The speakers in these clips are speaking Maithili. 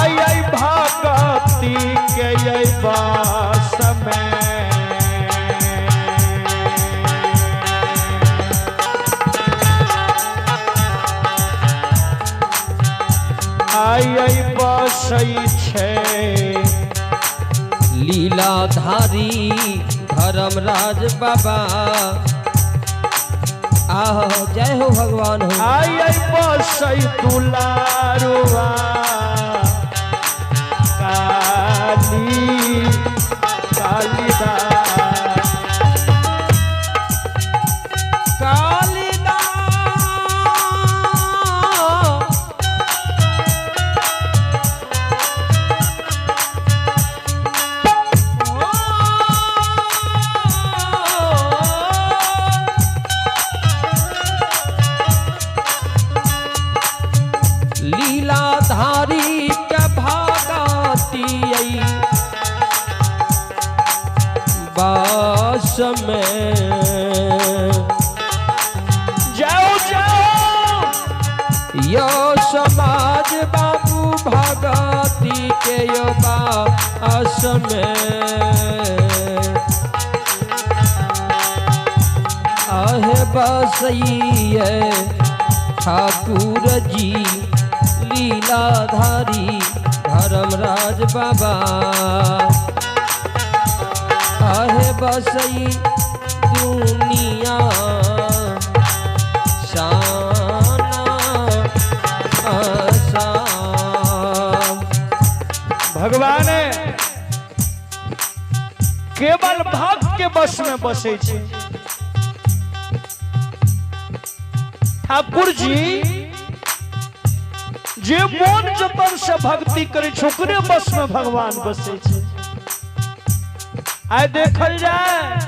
आई आई भक्ति के ये बस में। आई आई बसै छै लीलाधारी धर्मराज बाबा। आह जय हो भगवान हो। आई आई बसै दुलारुआ काली कालिदास। कालिदास लीलाधारी के भागती बास में। जाओ जाओ यो समाज बाबू भगती के यो बास में। आहे बसैये ठाकुर जी लीलाधारी धर्मराज बाबा। आहे बसई दुनिया शाना आसाम। भगवान केवल भक्त के बस में बसै छै। ठाकुर जी जे मोन जतन से भक्ति करे छै ओकरे बस में भगवान बसै छै। आइ देखल जाय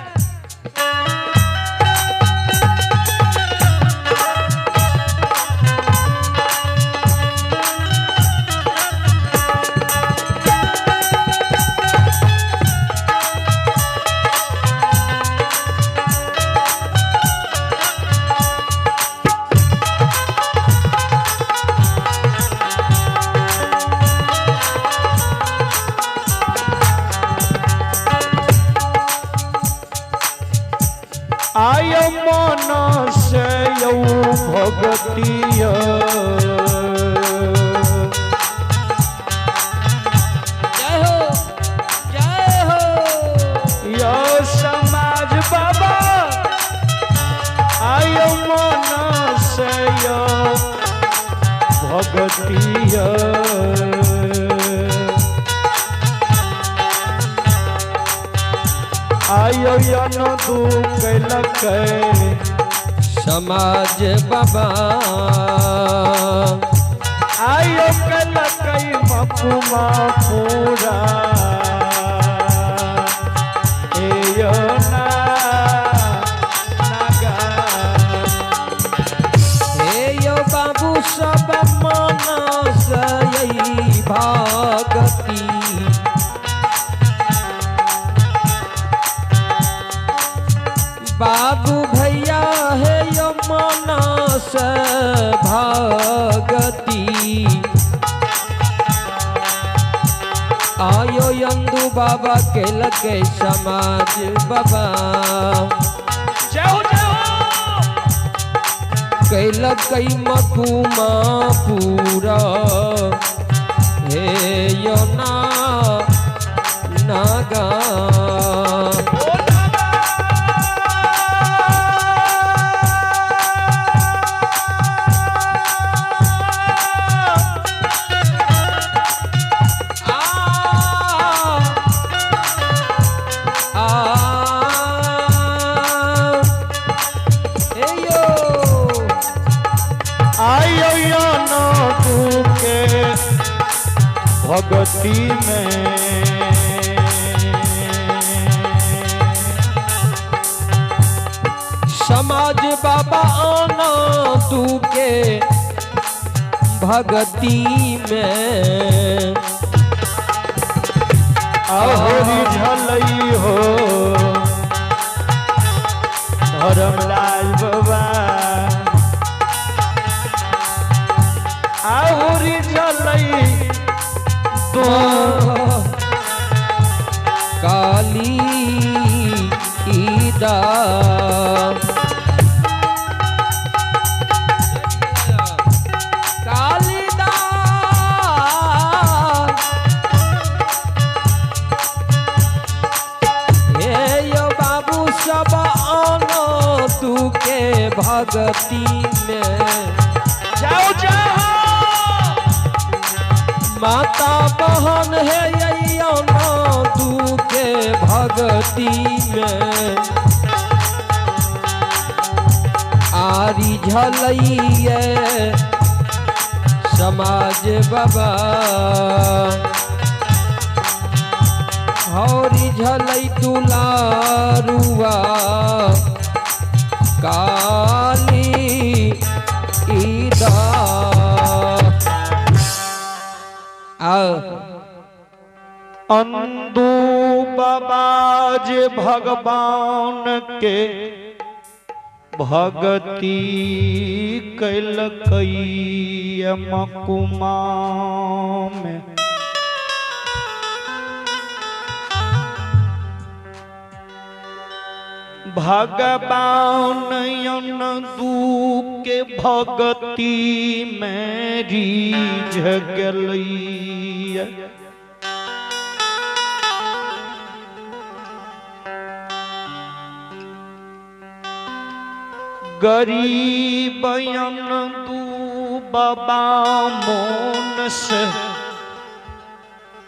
आय मन से यौ भगतिय। जय हो जय हो। यो समाज बाबा आय मन से यौ भगतिय। आयो यन दू कैलकै समाज बाबा। आयो कैलकै मकुमा पूरा हे यो ना नागा। हे यो बाबू सब मानस यही भगती। बाबू भैया हे यो मानस भगती। आयो यंदू बाबा के लगे समाज बाबा। जय हो जय हो। कैलकै मकुमा पूरा हे यो ना नागा। ओ नागा। आ आ हे यो आयो यन तू के भगती में। समाज बाबा आना तू के भगती में। आहोरी झलई हो धर्मलाल बाबा। आहोरी झलई भगती में। जाओ जाओ। माता बहन है अनंदू के भगती में। आरी झलैये समाज बाबा, हौरी झलै दुलारुआ काली ईदा। आ अंदू बाबा जे भगवान के भगती कैलकै मकुमा में। भगवान अनंदू के भगती में रीझ गेलै। गरीब अनंदू बाबा मोन से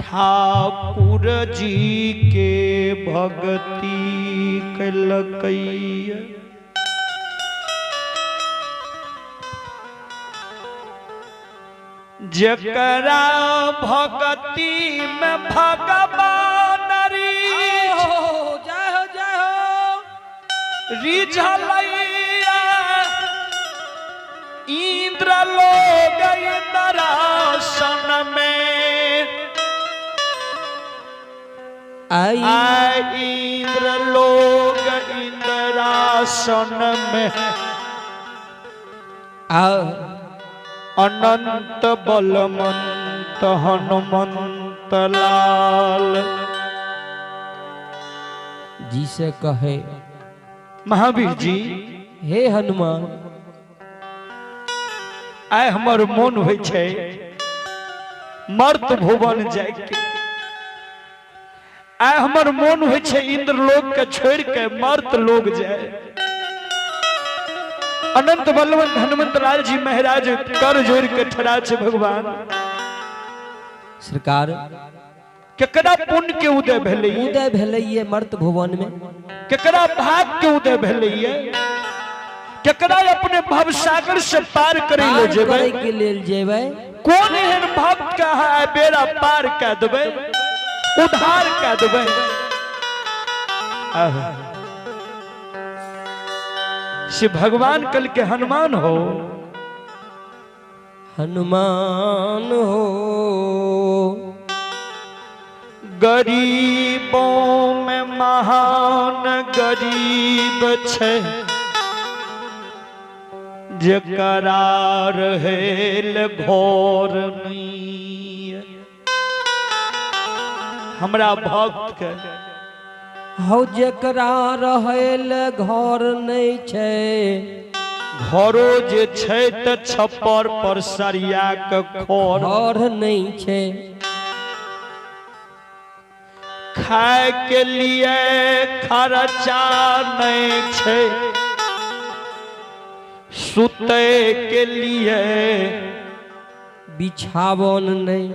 ठाकुर जी के भगती कैलकै। जकरा भगती में भगवान जय हो जय हो रिझलैया, इंद्र लोग इंद्रासन में। आई इंद्र लोग इंद्रासन में। आ अनंत बलमंत हनुमंत लाल जी से कहे महावीर जी। हे हनुमान, आय हमर मन होइ छै मर्त भुवन जाय के। आय हमर मन होइ छै इंद्र लोक के छोड़ के मर्त लोग जाय। अनंत बलवंत हनुमंत लाल जी महाराज कर जोड़ के ठड़ा छै भगवान। सरकार केकरा पुण्य के उदय भेलै, उदय भेलै मर्त भुवन में। केकरा भाग के उदय भेलै, केकरा अपने भव सागर से पार करे ले जेबै के लेल जेबै। कौन एहन भक्त के अहाँ बेड़ा पार कऽ देबै, उद्धार कऽ देबै। से भगवान कल के हनुमान हो, हनुमान हो। गरीबों में महान गरीब छै जकरा रहेल घर नहीं। हमरा भक्त के हौ जकरा रहेल घर नहीं छै, घरो जे छै त छप्पर पर सरिया के खोर घर नहीं छै। खाए के लिए खर्चा नहीं छै, सुते के लिए बिछावन नहीं,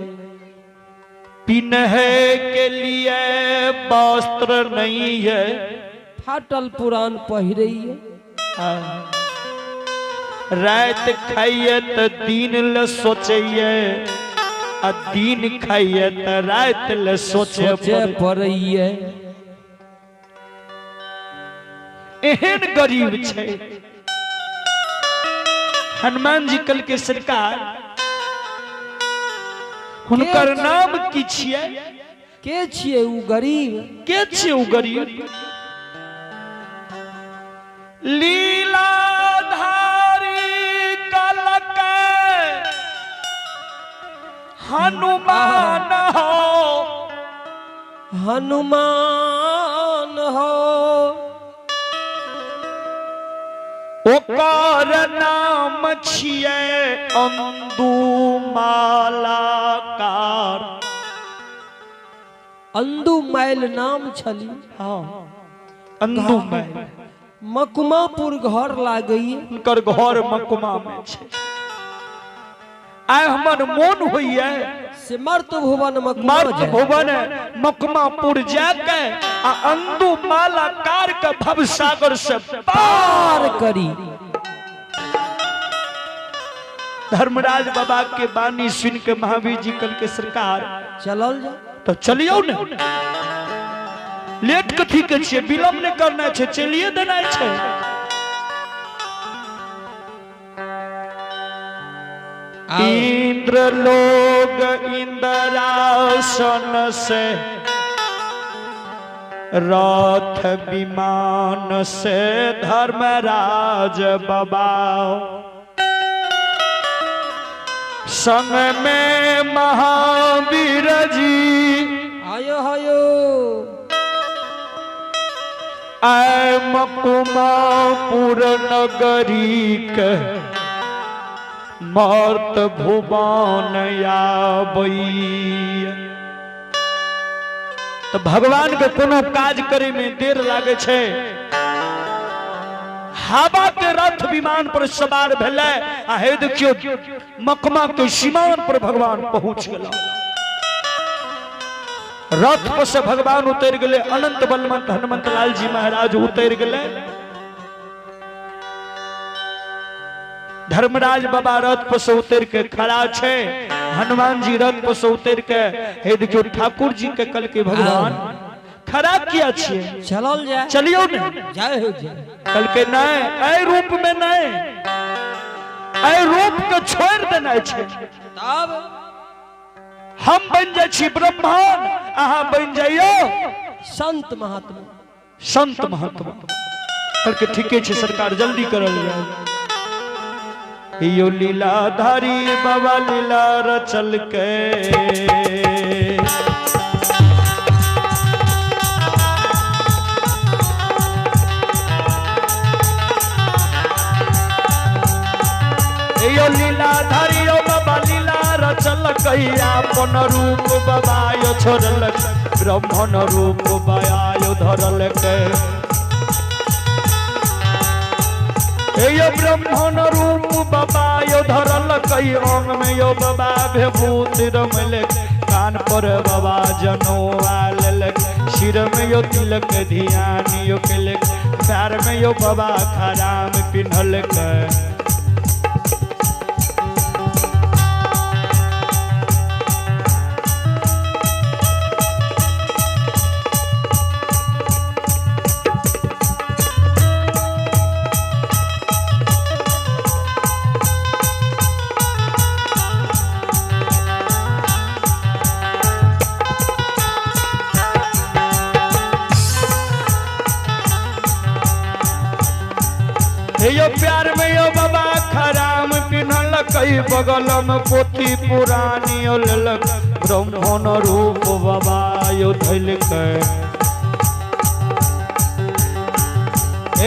पिन्हे के लिए वस्त्र नहीं है, फाटल पुरान पहिरैये। रात खाइए तो दिन ल सोचैये, आ दिन खाइए तो रात ल सोचे पड़ैये। एहन गरीब छै। हनुमान जी कल के सरकार हुनकर नाम की छियै? के छियै उ गरीब? के छियै उ गरीब? लीलाधारी कलक हनुमान हो, हनुमान हो। ओकर नाम छियै अंदू मालाकार। अंदू मैल नाम छली। हाँ, अंदू मैल। मकुमापुर घर लागैए। हुनकर घर मकुमा में छै। आइ हमर मोन होइए से मर्त भुवन मकुमा मर्त भुवन मकुमापुर जाके आ अंदू मालाकार के भवसागर से पार करी। धर्मराज बाबा के बानी सुन के महावीर जी कल के सरकार चलल जा तो चलियो ने, लेट कथी के छियै, विलम्ब नहि करना छै, चलिए देना छै। इंद्र लोग इंद्रासन से रथ विमान से धर्मराज बाबा संग में महावीर जी आयो आयो आय मकुमापुर नगरी के मर्त भुवन आबई। तो भगवान के कोनो काज करे में देर लागे छै। हवा के रथ विमान पर सवार भेलै आ हे देखियो मकमा के सीमान पर भगवान पहुंच गेला। रथ पर से भगवान उतर गेले, अनंत बलवंत हनुमंत लाल जी महाराज उतर गेले। धर्मराज बाबा रथ पर से उतर के खड़ा छै, हनुमान जी रथ पर से उतर के हे देखियो ठाकुर जी के कल के भगवान खड़ा किया छियै, चलल जाय, चलियो ने, जय हो जय। कल के नहीं, ऐ रूप में नहीं, ऐ रूप के छोड़ देना छै। तब हम बन जाइ छी ब्रह्मण, अहाँ बन जाइयो संत महात्मा, संत महात्मा। कल के ठीके छै सरकार, जल्दी करल जाय। यो लीलाधारी बाबा लीला रचल के यो लीलाधारी यो बाबा लीला रचल कैया अपन रूप बाबा यो छोड़लक, ब्राह्मण रूप बाबा यो धरलक। यो ब्राह्मण रूप बाबा यो धरलक, अंग में यो बाबा विभूति रमलक, कान पर बाबा जनौआ लेलक, सिर में यो तिलक ध्यान यो केलक, पैर में यो बाबा खराम पिन्हलक। यो प्यार में यो बाबा खराम पिन्हलक, बगल में पोथी पुरानी लेलक, ब्राह्मण रूप बाबा यो धैलक।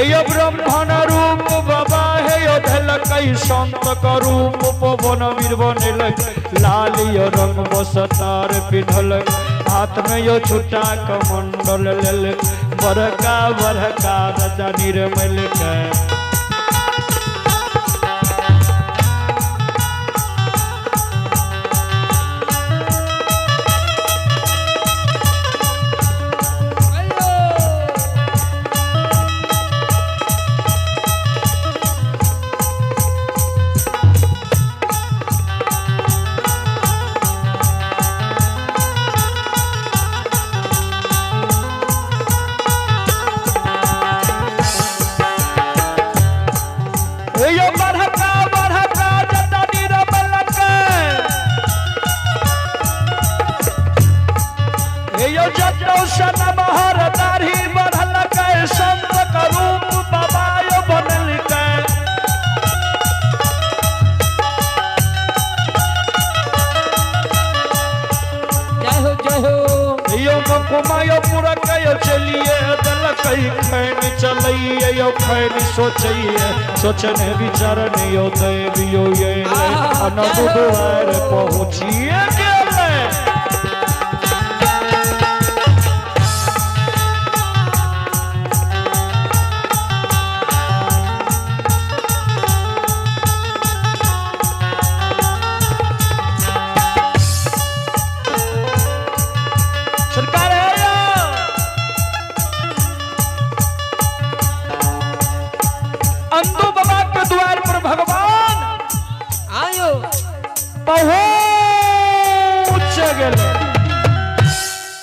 यो ब्राह्मण रूप बाबा हे यो धैलक, संत का रूप पवन वीर बनेलक, लाल यो रंग बसतार पिन्हलक, हाथ में यो छुटा कमंडल लेलक, बड़का बड़का राजा निर्मलक। सोचैये सोचने विचारने यो देवियो ये अनबुद्वार पहुँचिए गेलै। नंदू बाबा के द्वार पर भगवान आयो पहुंच गए।